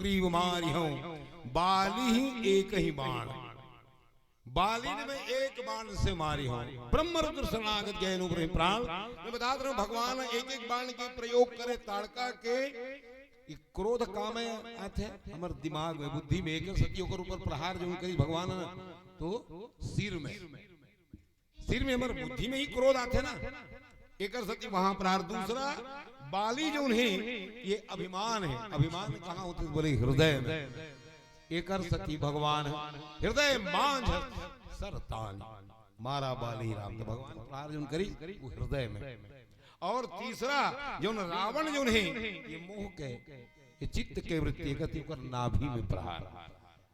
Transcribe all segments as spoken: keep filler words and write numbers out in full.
जीव मारिहौं बाली ही एक ही बाण। बाली ने मैं एक बाण से मारिहौं। ब्रह्म रुद्र शरणागत गए नु ब्रह्म प्राण। मैं बतात रहा हूँ, भगवान एक एक बाण के प्रयोग करे ताड़का के। ये क्रोध कामे आथे हमर दिमाग में, बुद्धि में, एकर सेती ओकर ऊपर प्रहार जौन करी भगवान ना, तो सिर में, सिर में हमर बुद्धि में ही क्रोध आथे ना, एकर सेती वहां प्रहार। दूसरा, बाली जौन हे, ये अभिमान हे। अभिमान कहाँ होथे? बोले हृदय में। एकर सेती भगवान हृदय मांझ सर तान मारा बाली राम। तो भगवान प्रहार जौन करी, वो हृदय में। और तीसरा, जौन रावण जौन हे, ये मोह के, ये चित्त के वृत्ति, एकर सेती ओकर नाभि में प्रहार।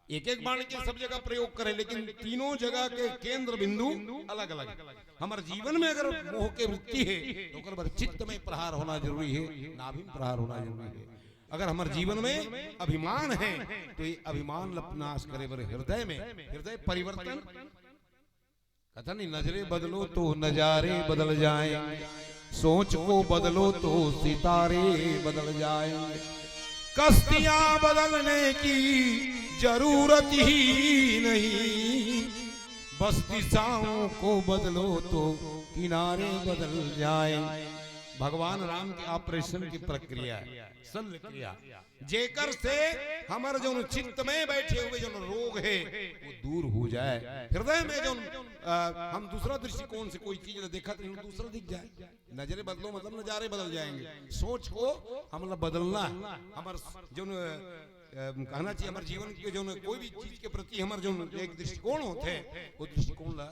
एक एक बाण के सब जगह प्रयोग करे, लेकिन तीनों जगह के केंद्र बिंदु अलग अलग। हमर जीवन में अगर मोह के वृत्ति हे, तो ओकर बर चित्त में प्रहार होना जरूरी हे, नाभि में प्रहार होना जरूरी हे। अगर हमर जीवन में अभिमान हे, तो ये अभिमान ल नाश करे बर हृदय में, हृदय परिवर्तन। कथा नहीं, नजरे बदलो तो नजारे बदल जाएंगे, सोच को बदलो तो सितारे बदल जाएंगे। कश्तियां बदलने की जरूरत ही नहीं, बस दिशाओं को बदलो तो किनारे बदल जाएंगे। भगवान राम के ऑपरेशन की प्रक्रिया है, शल्य क्रिया, जेकर से हमर जौन चित्त में बैठे हुए जौन रोग हे, वो दूर हो जाए। हृदय में जौन, अ, हम दूसरा दृष्टिकोण से कोई चीज ल देखत रही, दूसरा दिख जाए। नजरे बदलो मतलब नजारे बदल जाएंगे। सोच को हमला बदलना हे। हमर जौन, अ, कहना चाहिए, हमर जीवन के जौन कोई भी चीज के प्रति हमर जौन एक दृष्टिकोण होथे, वो दृष्टिकोण ला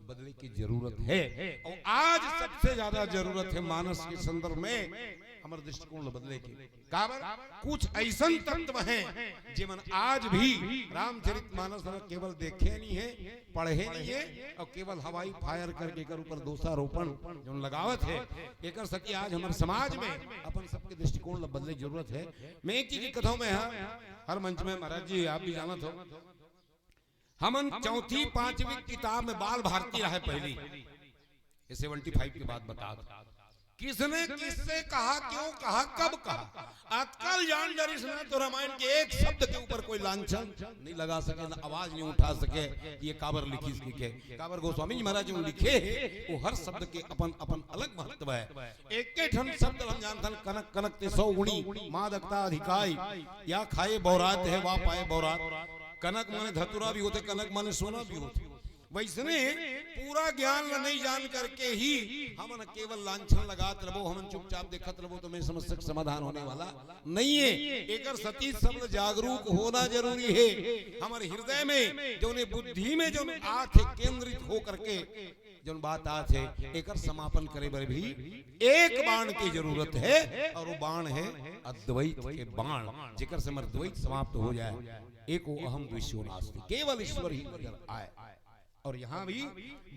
बदले की जरूरत हे। और आज सबसे ज्यादा जरूरत हे मानस के संदर्भ में हमर दृष्टिकोण ला बदले की। काबर? कुछ अइसन तत्व हे, जेमन आज भी रामचरित मानस ला केवल देखे नहीं हे, पढ़े नहीं हे, और केवल हवाई फायर करके एकर ऊपर दोषारोपण जौन लगावत हे, एकर सेती आज हमर समाज में अपन सबके दृष्टिकोण ला बदले के जरूरत हे। मैं एक चीज कहत हौं, मैं हा, हर मंच में महाराज जी आप भी जानत हो, हमन चौथी पांचवी किताब में बाल भारती रहे पहली, ये सेवेंटी फाइव के बाद बतात। किसने किससे कहा, क्यों कहा, कब कहा, अतका ल जान डरिस ना तो रामायण के एक शब्द के ऊपर कोई लांछन नहीं लगा सके, ना आवाज नहीं उठा सके कि ये काबर लिखिस कहिके। काबर गोस्वामी जी महाराज जो लिखे हे, वो हर शब्द के अपन, अपन अलग महत्व हे। एक के ठन शब्द ल हम जानथन, कनक, कनक ते सौ गुणी, मादकता अधिकाई, या खाए बौरात हे, वा पाए बौरात। कनक माने धतुरा भी होथे, कनक माने सोना भी होथे। वैसने पूरा ज्ञान ल नहीं जान करके ही हमन केवल लांछन लगात रबो, हमन चुपचाप देखत रबो, तो मैं समस्या के समाधान होने वाला नहीं हे। एकर सेती सब ल जागरूक होना जरूरी हे। हमर हृदय में जौन बुद्धि में जौन आथे केंद्रित हो करके जौन बात आथे, एकर समापन करे बर भी एक बाण के जरूरत हे, और वो बाण हे अद्वैत के बाण, जेकर से हमर द्वैत समाप्त हो जाए। एको अहम द्वितीयो नास्ति, केवल ईश्वर ही नजर आए। और यहाँ भी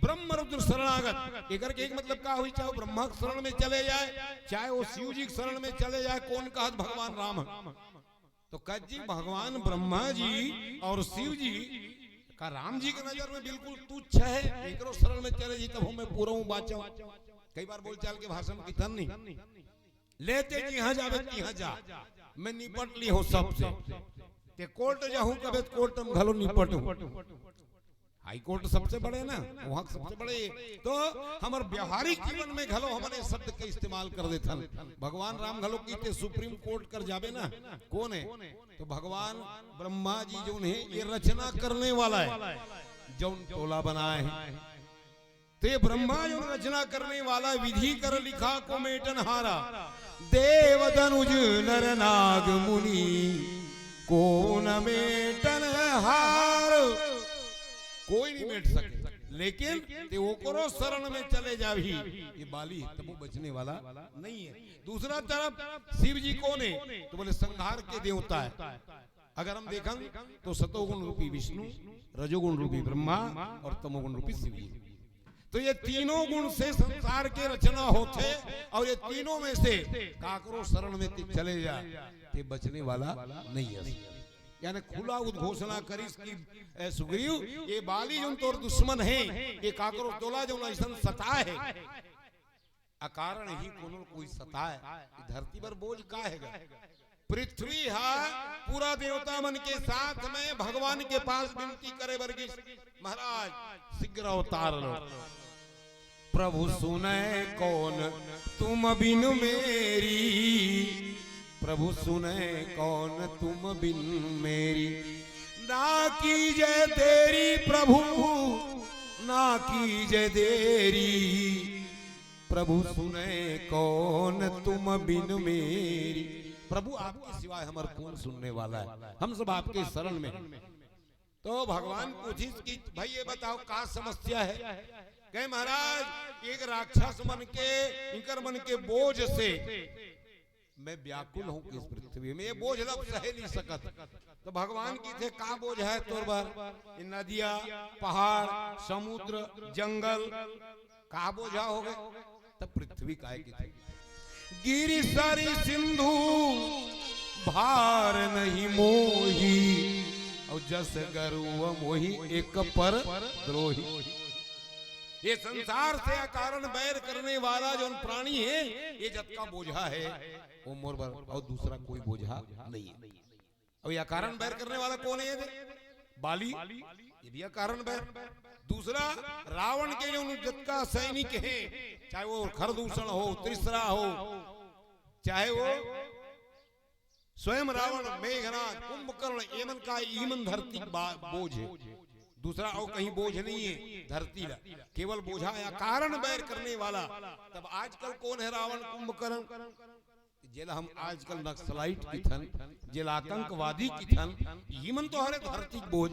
ब्रह्म रुद्र शरणागत, एकर के एक मतलब का हुई, चाहे वो ब्रह्मा के शरण में चले जाए, चाहे वो शिव जी के शरण में चले जाए, कौन कहत भगवान राम हे? तो कहत जी भगवान ब्रह्मा जी और शिव जी का राम जी के नजर में बिल्कुल तुच्छ हे, एकरो शरण में चले जी तब मैं पूरा हूँ बाँचहूँ। कई बार बोलचाल के भाषा में किथन नहीं, ले ते जिहाँ जाबे तिहाँ जा, मैं निपट लिहूँ सबसे। ते कोर्ट जाहूँ कबे त कोर्ट में घलो निपटहूँ। हाई कोर्ट सबसे बड़े ना, वहाँ सबसे बड़े। तो हमर व्यवहारिक जीवन में घलो हमन ये शब्द के इस्तेमाल कर देथन। भगवान राम घलो कहिथे सुप्रीम कोर्ट कर जाबे ना, कौन हे? तो भगवान ब्रह्मा जी जौन हे, ये रचना करने वाला हे, जौन टोला बनाए हे। तो ये ब्रह्मा जौन रचना करने वाला, विधि कर लिखा को मेटन हारा, देव तनुज नर नाग मुनि को न मेटन हार। कोई नहीं मेट सके, लेकिन ते ओकरो शरण में चले जाही, ये बाली तब वो बचने वाला नहीं हे। दूसरा तरफ शिव जी कौन हे? तो बोले संहार के देवता हे। अगर हम देखन तो सतोगुण रूपी विष्णु, रजोगुण रूपी ब्रह्मा और तमोगुण रूपी शिव जी। तो ये तीनों गुण से संसार के रचना होथे और ये तीनों में से काकरो शरण में ते चले जा, ते बचने वाला नहीं हे। यानी खुला उद्घोषणा करिस कि, "ए सुग्रीव, ये बाली जौन तोर दुश्मन हे, ये काकरो तोला जौन अइसन सताए हे, अकारण ही कोनो कोई सताए, ये धरती पर बोझ का हे गा?" पृथ्वी हा पूरा देवता मन के साथ में भगवान के पास विनती करे बर गिस, महाराज शीघ्र अवतार लो। प्रभु सुने कौन तुम बिन मेरी, प्रभु सुने कौन तुम बिन मेरी। ना कीजे देरी प्रभु, ना कीजे देरी, प्रभु सुने कौन तुम बिन मेरी। प्रभु आपके सिवाय हमर कौन सुनने वाला है, हम सब आपके शरण में हैं। तो भगवान पूछिस कि भाई ये बताओ का समस्या है? कहे महाराज, एक राक्षस मन के, इंकर मन के बोझ से मैं व्याकुल हूं कि इस पृथ्वी में ये बोझ लब सहे नहीं सकत। तो भगवान कथे का बोझ है तोर बर? ये नदिया, पहाड़, समुद्र, जंगल, का बोझा हो गए? तब पृथ्वी काय कथे, गिरि सरि सिंधु भार नहीं मोही, और जस गरुव मोही एक पर द्रोही। ये संसार से अकारण बैर करने वाला जो प्राणी है, ये जतका बोझा है, वो मोर बर और दूसरा कोई बोझा नहीं है। अब ये अकारण बैर करने वाला कौन है? ये दे, बाली, ये भी अकारण बैर। दूसरा, रावण के जो जतका सैनिक है, चाहे वो खरदूषण हो, त्रिसरा हो, चाहे वो स्वयं रावण, मेघनाद, कुंभकर्ण, एमन का ईमन धरती बा-, बोझ है। दूसरा और कहीं बोझ नहीं है धरती ला, केवल बोझा है अकारण बैर करने वाला। तब आजकल कौन है रावण, कुंभकर्ण? जेला हम आजकल नक्सलाइट किथन, जेला आतंकवादी किथन, ईमन तो हरे धरती के बोझ।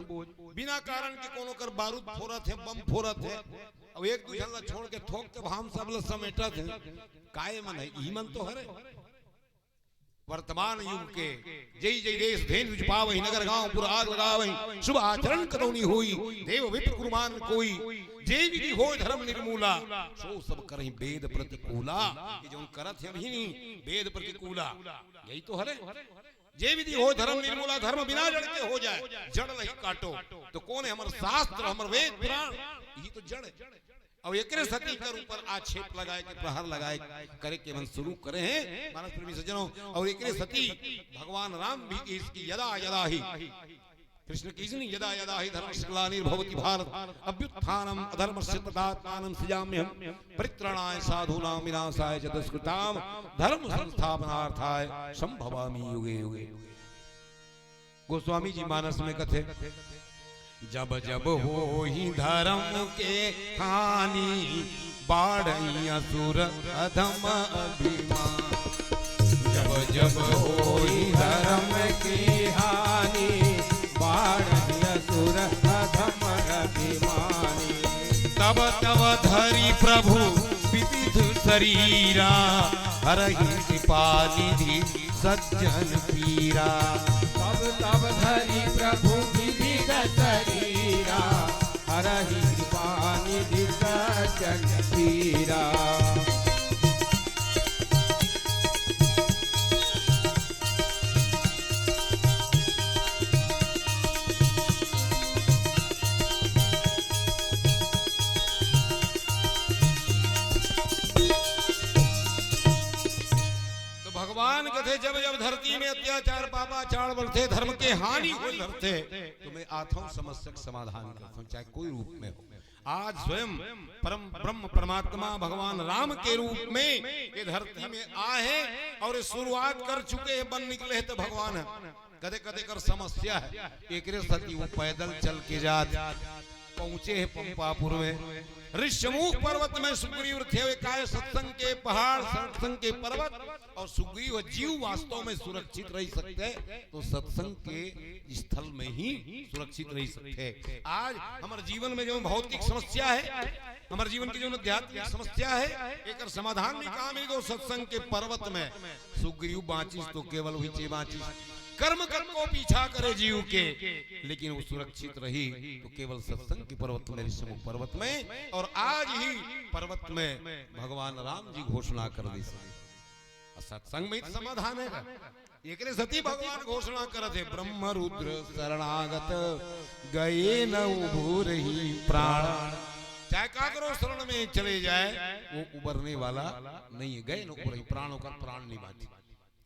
बिना कारण के कोनो कर बारूद फोरत है, बम फोरत है, अब एक दूसर ला छोड़ के थोक के भाम सब ला समेटत है। काय मन है? ईमन तो हरे। वर्तमान युग के जय जय देश धेनु पावहि, नगर गांव पुर आग लगावहि, शुभ आचरण कतौ न होई, देव विप्र गुरु मान कोई, जे विधि होय धर्म निर्मूला, सो सब करहि वेद प्रतिकूला। ये जौन करत है अभी नहीं, वेद प्रतिकूला, यही तो हरे। जे विधि होय धर्म निर्मूला, धर्म बिना जड़ के हो जाए, जड़ नहीं काटो। तो कौन है हमर शास्त्र, हमर वेद पुराण? यही तो जड़ है। और एकरे सती कर ऊपर आक्षेप लगाए के, प्रहार लगाए करे के मन शुरू करे हैं, मानस प्रेमी सज्जनों। और एकरे सती भगवान राम भी इसकी यदा यदा ही, कृष्ण की इसने यदा यदा ही धर्मस्य ग्लानिर्भवति भारत अभ्युत्थानम अधर्मस्य तदात्मानं सृजाम्यहम परित्राणाय साधूनां विनाशाय च दुष्कृताम धर्म संस्थापनार्थाय संभवामि युगे युगे। गोस्वामी जी मानस में कथे, जब जब होही धर्म के हानि, बाढ़ई असुर अधम अभिमान। जब जब होही धर्म के हानि, बाढ़ई असुर अधम अभिमानी। तब तब धरि प्रभु विविध शरीरा, हरहि कृपा निधि सज्जन पीरा। तब तब धरि प्रभु विविध शरीरा, हरहि कृपा निधि सज्जन पीरा। तो भगवान कथे, जब जब धरती में अत्याचार पापाचार बढ़थे, धर्म के हानि होय धरथे, तो मैं आथव समस्या के समाधान करथव, चाहे कोई रूप में हो। आज स्वयं परम ब्रह्म परमात्मा भगवान राम के रूप में ये धरती में आए हैं और ये शुरुआत कर चुके हैं, बन निकले हैं तो भगवान है। कदे कदे कर समस्या है, एकरे सती वो पैदल चल के जात पहुंचे हैं पंपापुर में। ऋष्यमूक पर्वत में सुग्रीव थे, वे काय सत्संग के पहाड़, सत्संग के पर्वत, और सुग्रीव जीव वास्तव में सुरक्षित रह सकते हैं तो सत्संग के स्थल में ही सुरक्षित रह सकते हैं। आज हमारे जीवन में जो भौतिक समस्या है, हमारे जीवन की जो आध्यात्मिक समस्या है, एकर समाधान भी काम ही दो सत्संग के पर्वत में। सुग्रीव बांचिस तो केवल वही चे बांचिस, कर्म कर को पीछा करे जीव के, लेकिन वो सुरक्षित रही तो केवल सत्संग के पर्वत में, ऋष्यमूक पर्वत में। और आज ही पर्वत में भगवान राम जी घोषणा कर दी। सत्संग में ही समाधान है। एकरे सती भगवान घोषणा करत हे, ब्रह्म रुद्र शरणागत गए न उभुरही प्राण। चाहे काकरो शरण में चले जाए, वो उबरने वाला नहीं है। गए न उभुरही प्राण, ओकर प्राण नहीं बांचे।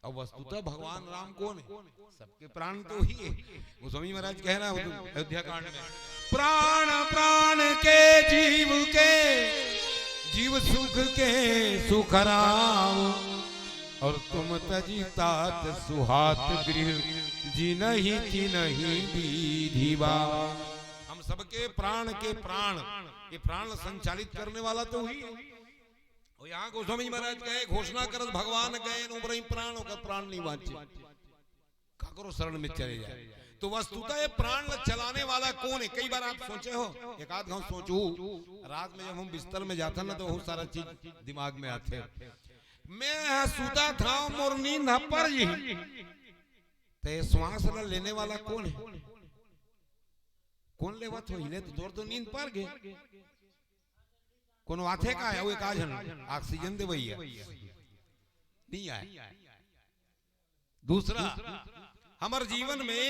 अब वस्तुतः भगवान राम कोन हे? सबके प्राण तो ही हे। गोस्वामी महाराज कहे ना, अयोध्या कांड में, प्राण प्राण के जीव के, जीव सुख के सुख राम, और तुम तजी तात सुहात गृह, जिनहि तिनहि विधि बाम। हम सबके प्राण के प्राण, ये प्राण संचालित करने वाला तो ही हे। अउ यहाँ गोस्वामी महाराज कहे, घोषणा करत भगवान गए, उबरई प्राण, ओकर प्राण नहीं बांचे, काकरो शरण में चले जाए। तो वस्तुतः ये प्राण ल चलाने वाला कोन हे? कई बार आप सोचे हो, एक आध घाव सोचहू, रात में जब हम बिस्तर में जाथन ना, तो बहुत सारा चीज दिमाग में आथे। मैं ह सुतत हंव, मोर नींद ह पर जही, त ये श्वास ल लेने वाला कोन हे? कोन लेवत होही? ले तो तोर तो नींद पर गे। कोनो आथे का? अउ एक आध झन ऑक्सीजन देवइया नहीं आय। दूसरा, हमर जीवन में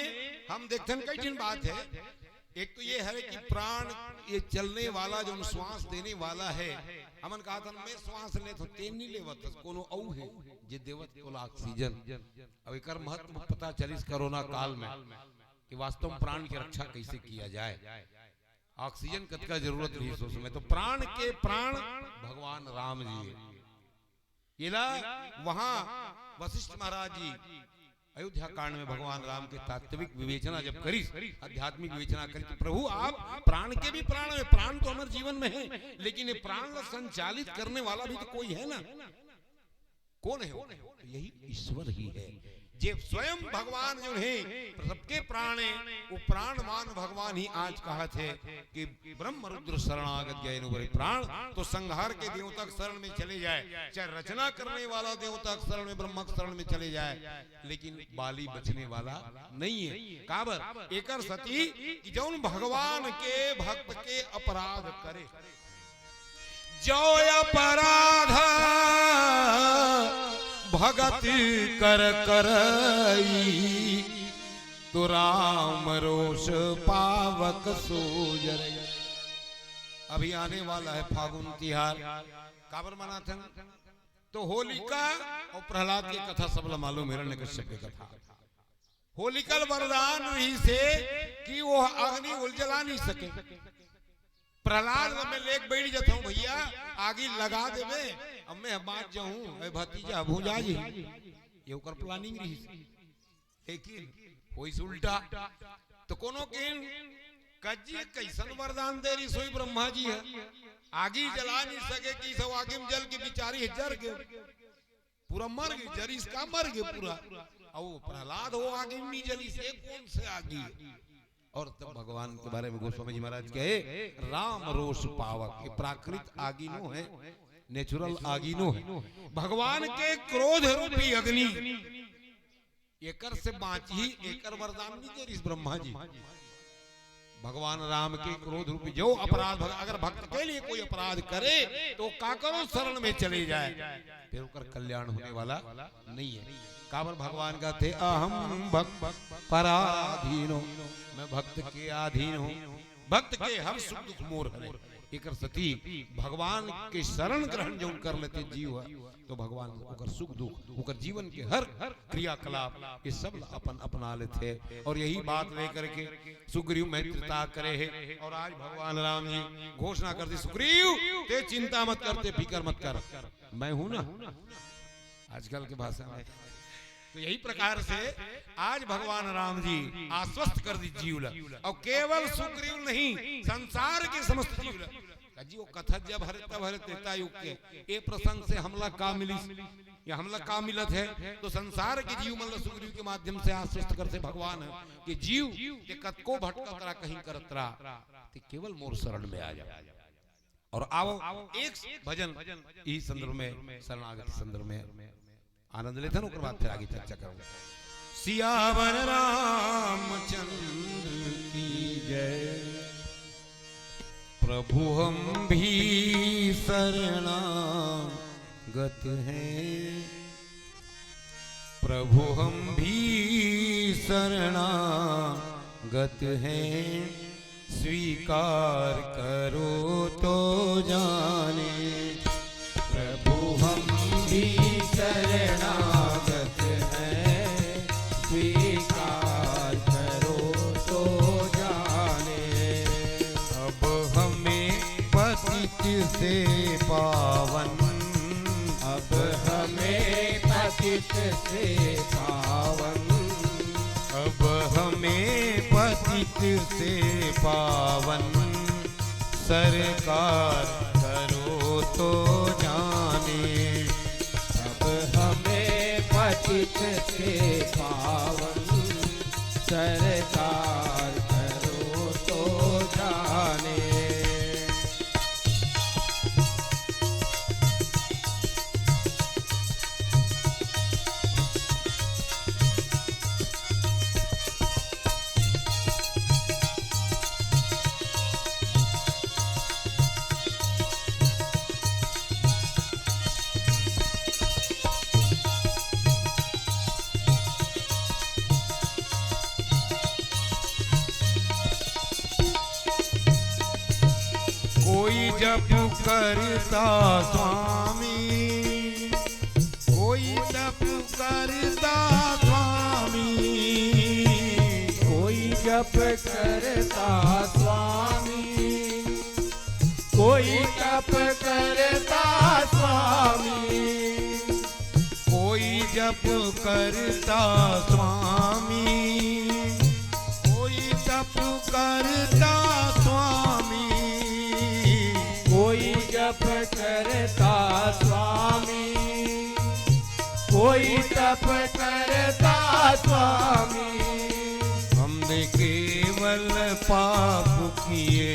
हम देखथन कई ठिन बात हे। एक तो ये हे कि प्राण, ये चलने वाला, जो श्वास देने वाला हे, हमन कहथन, मैं श्वास लेथंव, तें नहीं लेवत हस, कोनो अउ हे जे देवत तोला ऑक्सीजन। अब एकर महत्व पता चलिस कोरोना काल में कि वास्तव में प्राण की रक्षा कैसे किया जाए, ऑक्सीजन कतका जरूरत रहिस उस समय। तो प्राण के प्राण भगवान राम जी हे। एला वहां वशिष्ठ महाराज जी अयोध्या कांड में भगवान राम के तात्विक विवेचना जब करिस, आध्यात्मिक विवेचना करिस, तो प्रभु आप प्राण के भी प्राण हे, प्राण तो हमर जीवन में हे, लेकिन ये प्राण ला संचालित करने वाला भी तो कोई हे ना। कोन हे वो? तो यही ईश्वर ही हे, जे स्वयं भगवान जो हे, सबके प्राण हे, वो प्राणवान भगवान ही आज कहत हे कि ब्रह्म रुद्र शरणागत गए नु बरे प्राण। तो संहार के देवता के शरण में चले जाए, चाहे रचना करने वाला देवता के शरण में, ब्रह्मा के शरण में चले जाए, लेकिन बाली बचने वाला नहीं हे। काबर? एकर सेती कि जौन भगवान के भक्त के अपराध करे, जो अपराध भगत कर करई, तो राम रोष पावक सो जरई। अभी आने वाला हे फागुन तिहार, काबर मनाथन? तो होलिका अउ प्रहलाद के कथा सबला मालूम हे, हिरण्यकश्यप के कथा। होलिका ल वरदान रहिस हे कि वो अग्नि ल जला नहीं सके। प्रहलाद ल मैं लेके बैठ जाथंव, भैया आगी लगा देबे, अब मैं बांच जाहूं, ए भतीजा भूंजा जही, ये ओकर प्लानिंग रहिस। लेकिन होइस उल्टा। तो कोनो किहिन, कज्जी कइसन वरदान दे रहिस होही ब्रह्मा जी हे, आगी जला नहीं सके, कि सब आगी में जल के बिचारी हे, जर गे, पूरा मर गे, जरिस का, मर गे पूरा। अउ प्रहलाद हो आगी में नहीं जलिस, ये कौन से आगी हे? और तब भगवान के बारे में गोस्वामी जी महाराज कहे, राम रोष पावक, ये प्राकृत आगी नो हे, नेचुरल आगी नो हे। भगवान के क्रोध रूपी अग्नि, एकर से बांचही, एकर वरदान नहीं दे रहिस ब्रह्मा जी। भगवान राम के क्रोध रूपी जो अपराध, भग-, अगर भक्त के लिए कोई अपराध करे तो काकरो शरण में चले जाए, फिर ओकर कल्याण होने वाला नहीं हे। काबर भगवान कहथे, अहम भक्त पराधीनो, मैं भक्त के अधीन हूं, भक्त के हर सुख दुख मोर हरे। एकर सेती भगवान के शरण ग्रहण जौन कर लेथे जीव ह, तो भगवान ओकर सुख दुख, ओकर जीवन के हर क्रियाकलाप, ये सब ला अपन अपना लेथे। और यही बात लेकर के सुग्रीव मैत्रीता करे हे। और आज भगवान राम जी घोषणा कर दी, सुग्रीव, ते चिंता मत कर, ते फिकर मत कर, मैं हूं ना। आजकल के भाषा में तो यही प्रकार से आज भगवान राम जी आश्वस्त कर दी जीव ला, और केवल सुग्रीव नहीं, संसार के समस्त जीव ला। जी, वो कथा जब हरे तब हरे त्रेता युग के, ए प्रसंग से हमला का मिलिस या हमला का मिलत हे, तो संसार के जीव मन ला सुग्रीव के माध्यम से आश्वस्त करथे भगवान ह कि जीव, ते कतको भटकत रहा, कहीं करत रहा, ते केवल मोर शरण में आ जा। और आओ, एक भजन इही संदर्भ में, शरणागति संदर्भ में आनंद लेथन, ओकर बाद फिर आगे चर्चा करूंगा। सियावर रामचंद्र की जय। प्रभु हम भी शरणागत हैं, प्रभु हम भी शरणागत हैं, स्वीकार करो तो जाने। प्रभु हम भी शरणागत से पावन, अब हमें पतित से पावन, अब हमें पतित से पावन सरकार करो तो जाने। अब हमें पतित से पावन सरकार करो तो जाने। कोई जप करता स्वामी, कोई तप करता स्वामी, कोई जप करता स्वामी, कोई तप करता स्वामी, कोई जप करता स्वामी, कोई तप करता स्वामी, कोई जप करता स्वामी, कोई तप करता स्वामी। हमने केवल पाप किए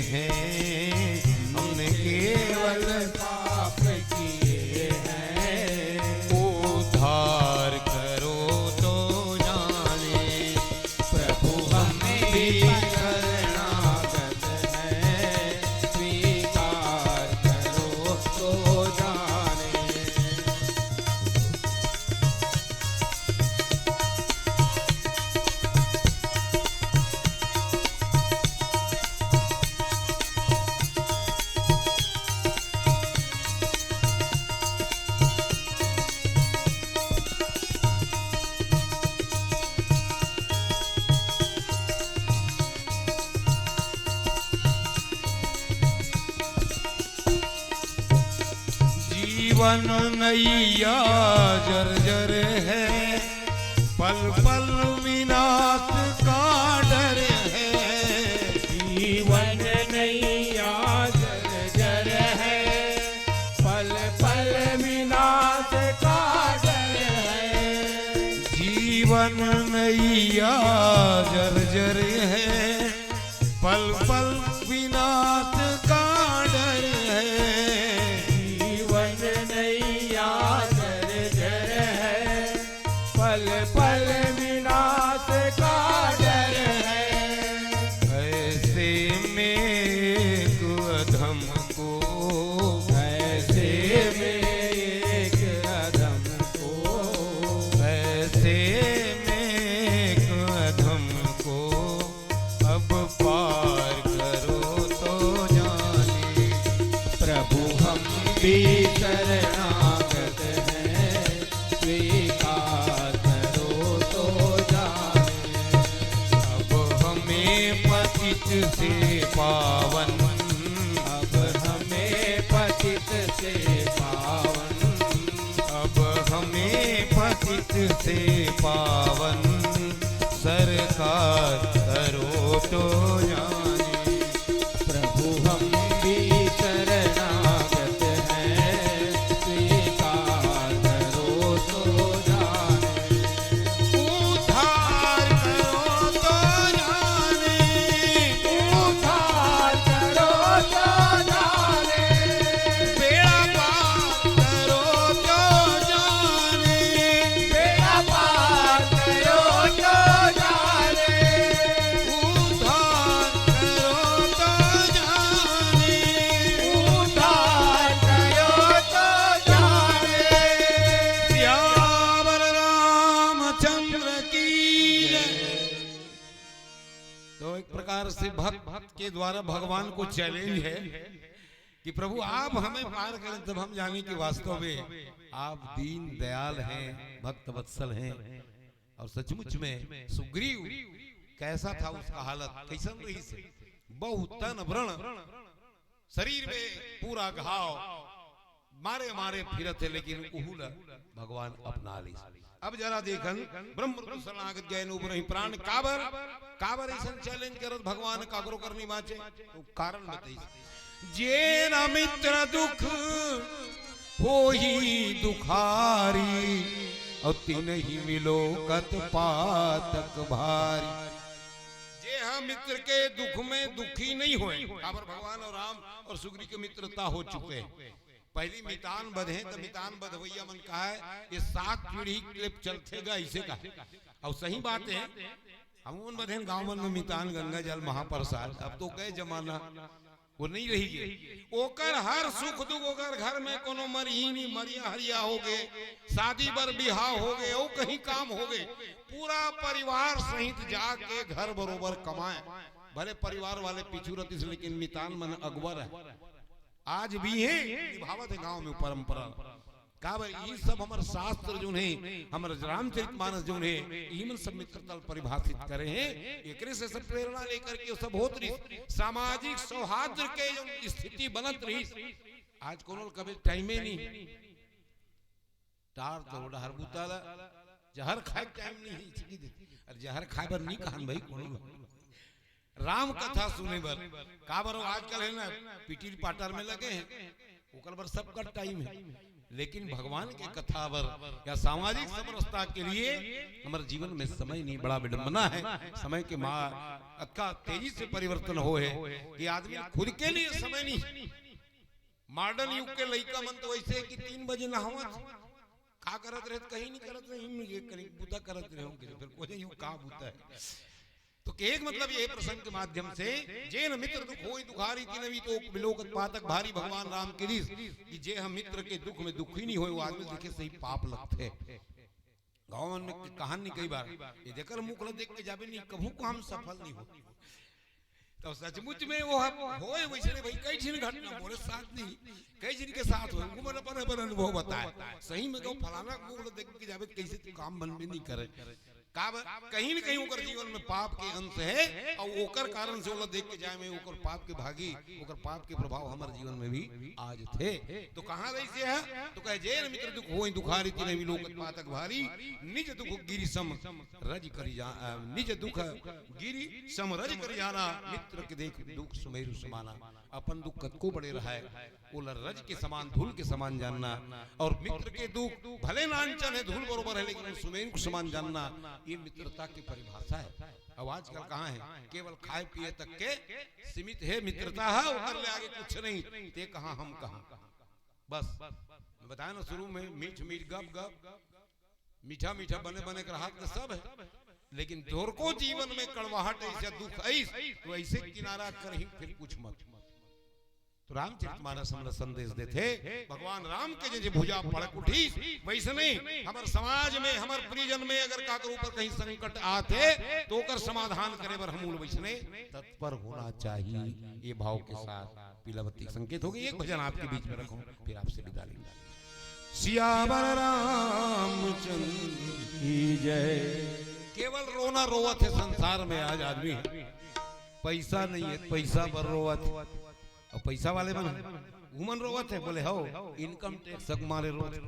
हैं, हमने केवल पाप किए हैं। उद्धार करो तो जाने, प्रभु हम भी शरणागत हैं, स्वीकार करो तो जाने। जीवन नैया जर्जर है, पल पल विनाश का डर है। जीवन नैया जर्जर है, पल पल विनाश का डर है। जीवन नैया जर्जर है, पल पल विनाश का डर है। जीवन नैया जर्जर है, पल पल विनाश का डर है। ऐसे में एक अधम को, ऐसे में एक अधम को, ऐसे में एक अधम को अब पार करो तो जाने। प्रभु हम भी शरणागत हैं, स्वीकार करो तो जाने। अब हमें पतित से पावन, अब हमें पतित से पावन, अब हमें पतित से पावन सरकार करो तो जाने। प्रभु हम भी शरणागत हैं, स्वीकार करो तो जाने। उद्धार करो तो जाने, उद्धार करो तो जाने, बेड़ा पार करो तो जाने, बेड़ा पार करो तो जाने, उद्धार करो तो जाने, उद्धार करो तो जाने। सियावर रामचंद्र की जय। तो एक प्रकार से भक्त के द्वारा भगवान को चैलेंज है कि प्रभु आप हमें पार करें, तब हम जाने कि वास्तव में आप दीन दयाल हैं, भक्त वत्सल हैं। और सचमुच में सुग्रीव कैसा था, उसका हालत कैसन रहिस हे? बहुत तन व्रण शरीर में पूरा घाव मारे मारे फिरत हे, लेकिन उहू ला भगवान अपना लिस। अब जरा देखन, ब्रह्म रूप शरणागत गए नु उबरहि प्राण। काबर, काबर अइसन challenge करत भगवान काकरो करनी बाँचे? तो कारण बताइस, "जेन मित्र दुख होही दुखारी, अउ तिनहि मिलो कत पातक भारी।" जे ह मित्र के दुख में दुखी नहीं होय, काबर भगवान अउ राम अउ सुग्रीव के मित्रता हो चुके हे। पहली मितान बधे त मितान बधवैया मन कहे, "ये सात पीढ़ी ले चलथे गा," अइसे कहे। अउ सही बात हे, हमन बधेन गाँव मन में मितान, गंगा जल, महाप्रसाद। अब तो गए जमाना, वो नहीं रही गे। ओकर हर सुख दुख, ओकर घर में कोनो मरही नहीं, मरिया हरिया होगे, शादी बर बिहाव होगे, अउ कहीं काम होगे, पूरा परिवार सहित जाके घर बरोबर कमाए। भले परिवार वाले पीछू रतिस, लेकिन मितान मन अगुवा रहे। आज भी हे, निभावत हे गाँव में परंपरा। काबर, ई सब हमर शास्त्र जोन हे, हमर रामचरित मानस जोन हे, ई मन सब मित्रता ल परिभाषित करे हे। एकरे से सब प्रेरणा लेकर के सब होत रहिस, सामाजिक सौहार्द के जोन स्थिति बनत रहिस। आज कोनो ल कभी टाइमे नहीं, टार तो डहर बुता ला, जहर खाए के टाइम नहीं हे, चिकी देती। अरे जहर खाए बर नहीं कहन भाई कोनो ल। राम कथा सुने बर, काबर हो आजकल हे ना, पिटीर पाटर में लगे हे, ओकर बर सबका टाइम हे, लेकिन भगवान के कथा बर या सामाजिक समरसता के लिए हमर जीवन में समय नहीं। बड़ा विडंबना हे, समय के मा-, अतका तेजी से परिवर्तन होए हे कि आदमी खुद के लिए समय नहीं। मॉडर्न युग के लइका मन तो अइसे हे कि तीन बजे नहावत, का करत रहे, कहीं नहीं करत रहे, हिम ये कहीं बुता करत रहे होंगे, फिर कोई नहीं का बुता हे। तो कहे के मतलब ये प्रसंग के माध्यम से, "जेन मित्र दुख होई दुखारी, तिनहि तो मिलो कत पातक भारी।" भगवान राम के दिस कि जे हम मित्र के दुख में दुखी नहीं होए, वो आदमी देखे सही पाप लगथे। गाँव मन में कहान नहीं कई बार, ये जेकर मुख ला देख के जाबे नहीं, कभू काम सफल नहीं हो। तो सचमुच में वो हम होए वैसे रे भाई, कई झिन घटना मोरे साथ नहीं, कई झिन के साथ होए, वो मन अपन अपन अनुभव बताए। सही में कहूँ, फलाना को ओला देख के जाबे, कैसे तू काम बन में नहीं करे। काबर, कहीं न कहीं ओकर जीवन में पाप के अंश हे, अउ ओकर कारण से ओला देख के जाए में ओकर पाप के भागी, ओकर पाप के प्रभाव हमर जीवन में भी आ जथे। तो कहाँ रहिसे हे? तो कहे, "जेन मित्र दुख होई दुखारी, तिनहि मिलो कत पातक भारी, निज दुख गिरि सम रज करि जा-, अ, निज दुख गिरि सम रज करि जाना, मित्र के देख दुख सुमेरु समाना।" अपन दुख कतको बड़े रहय, ओला रज के समान, धूल के समान जानना, अउ मित्र के दुख भले नानचन हे, धूल बरोबर हे, लेकिन सुमेरु के समान जानना, ये मित्रता की परिभाषा हे। अब आजकल कहाँ हे, केवल खाए पिए तक के सीमित हे मित्रता हे, ओकर ले आगे कुछ नहीं। ते कहाँ, हम कहाँ, बस। मैं बताया ना शुरू में, मीठ मीठ गप गप, मीठा मीठा बने बने के रहत के सब हे, लेकिन थोरको जीवन में कड़वाहट अइसे, दुख अइस, तो अइसे किनारा करही, फिर कुछ मत। तो रामचरित मानस हमला संदेश देथे, भगवान राम के जे, जे भुजा फड़क उठिस, वइसने हमर समाज में, हमर परिजन में अगर काकर ऊपर कहीं संकट आथे, तो ओकर समाधान करे बर हम उन वइसने तत्पर होना चाहिए। ये भाव के साथ पीलावती संकेत होगे। एक भजन आपके बीच में रखूं, फिर आपसे विदा लेंगे। सियावर रामचंद्र की जय। केवल रोना रोवत हे संसार में आज आदमी, पैसा नहीं हे, पैसा बर रोवत हे। अउ पैसा वाले मन, उमन रोवत हे, बोले, "हो, income tax के मारे रोवत हे।"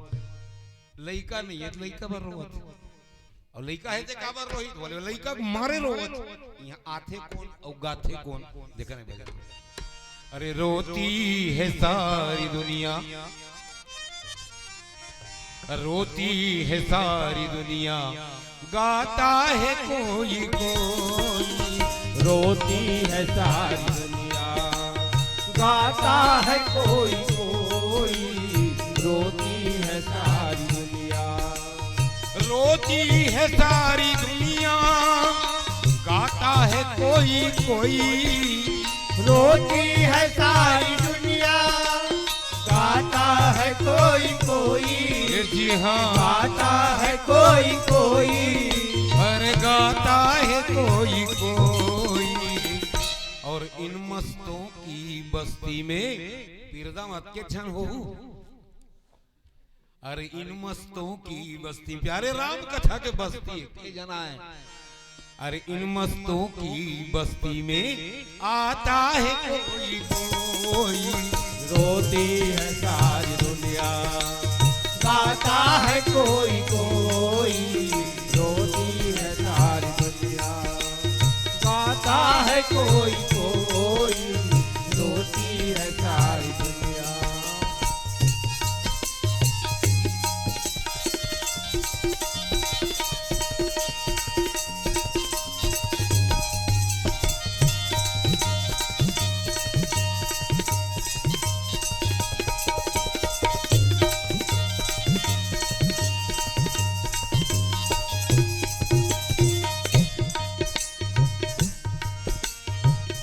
लइका नहीं हे, त लइका बर रोवत हे। अउ लइका हे ते काबर रोही? बोले, "लइका के मारे रोवत हे।" इहाँ आथे कोन अउ गाथे कोन? देखा नहीं भजन। अरे रोती है सारी दुनिया, रोती है सारी दुनिया, गाता है कोई कोई। रोती है सारी दुनिया, गाता है कोई कोई। रोती है सारी दुनिया, रोती है सारी दुनिया, गाता है कोई कोई। रोती है सारी दुनिया, गाता है कोई कोई। ए जी हाँ। गाता है कोई कोई। अरे गाता है कोई कोई। अउ इन मस्तों की बस्ती में, पिरदा मत के झन होहू। अरे इन मस्तों की बस्ती, प्यारे राम कथा के बस्ती, के जना हे? अरे इन मस्तों की बस्ती में आता है कोई कोई, रोती है सारी दुनिया, गाता है कोई कोई, रोती है सारी दुनिया, गाता है कोई कोई, रोती है सारी दुनिया।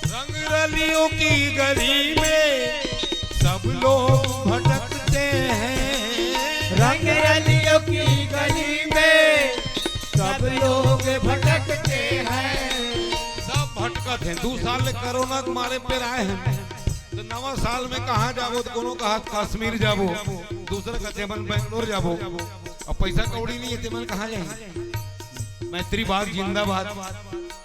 रंगरलियों की गली में सब लोग भटकते हैं। रंगरलियों की गली में सब लोग भटकते हैं। सब भटकत हैं। दू साल ले कोरोना के मारे पेराए हैं, तो नवा साल में कहाँ जाबो? तो कोनो कहत कश्मीर जाबो, दूसरा कहत हमन बैंगलोर जाबो। अब पैसा कौड़ी नहीं है, ते मन कहाँ जाही? मैत्री बाग जिंदाबाद,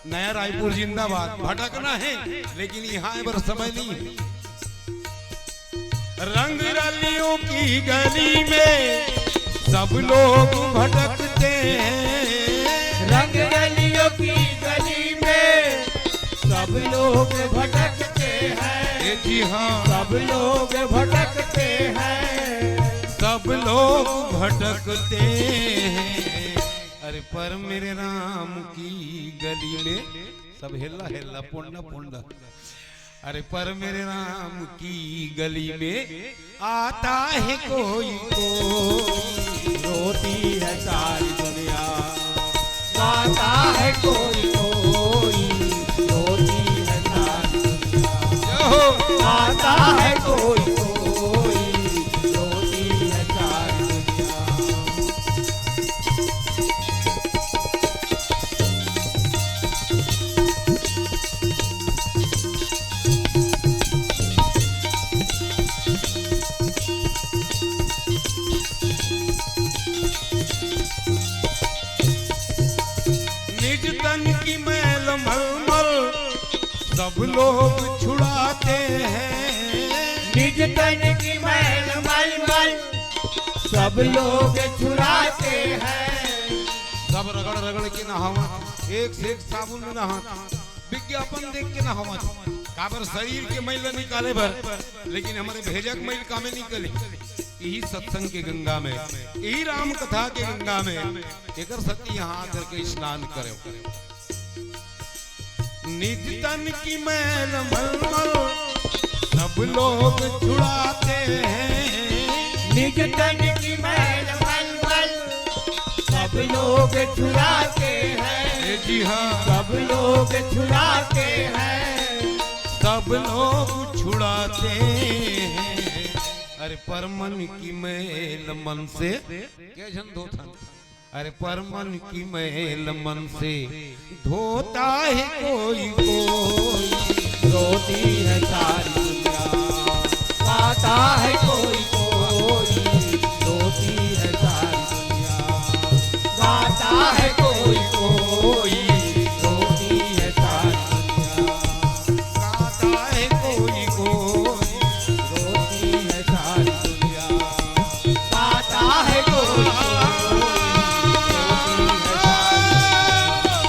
नया रायपुर जिंदाबाद। भटकना है, लेकिन यहाँ आए बर समय नहीं है। रंगरलियों की गली में सब लोग भटकते हैं। रंगरलियों की गली में सब लोग भटकते हैं। ए जी हाँ। सब लोग भटकते हैं। सब लोग भटकते हैं। अरे पर मेरे राम की गली में सब हेल्ला हेल्ला, पोंडा पोंडा। अरे पर मेरे राम की गली में आता है कोई कोई, रोती है सारी दुनिया, गाता है कोई कोई, रोती है सारी दुनिया। जय हो। गाता है कोई कोई, रोती है सारी दुनिया। निज तन की मैल मलमल सब लोग छुड़ाते हैं। निज तन की मैल मलमल सब लोग छुड़ाते हैं। सब रगड़ रगड़ के नहावत, एक से एक साबुन में नहात, विज्ञापन देख के नहावत। काबर शरीर के मैल निकाले बर, लेकिन हमर भेजा के मैल कामे निकले। यही सत्संग के गंगा में, यही राम कथा के गंगा में, एकर सेती यहाँ आकर के स्नान करेव। निज तन की मैल मलमल सब लोग छुड़ाते हैं। निज तन की मैल मलमल सब लोग छुड़ाते हैं। ए जी हाँ। सब लोग छुड़ाते हैं। सब लोग छुड़ाते हैं। अरे पर मन की मैल मन से के झन धोथन। अरे पर मन की मैल मन से धोता है कोई कोई, रोती है सारी दुनिया। गाता है कोई कोई, रोती है सारी दुनिया। गाता है कोई कोई, रोती है सारी दुनिया। गाता है कोई कोई, रोती है सारी दुनिया। गाता है कोई कोई, रोती है सारी दुनिया।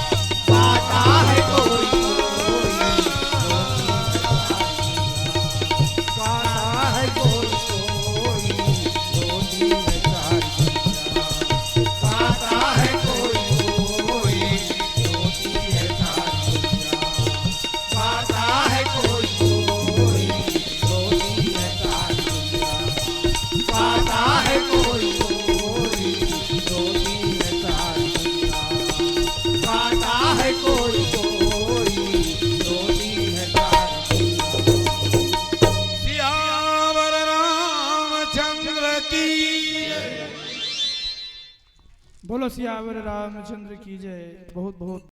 गाता है कोई कोई, रोती है सारी दुनिया। गाता है कोई कोई, रोती है सारी दुनिया। गाता है कोई कोई, रोती है सारी दुनिया। गाता है कोई कोई, रोती है सारी दुनिया। गाता है कोई कोई, रोती है सारी दुनिया। गाता है कोई कोई, रोती है सारी दुनिया। सियावर रामचंद्र की। बोलो सियावर रामचंद्र की जय। बहुत बहुत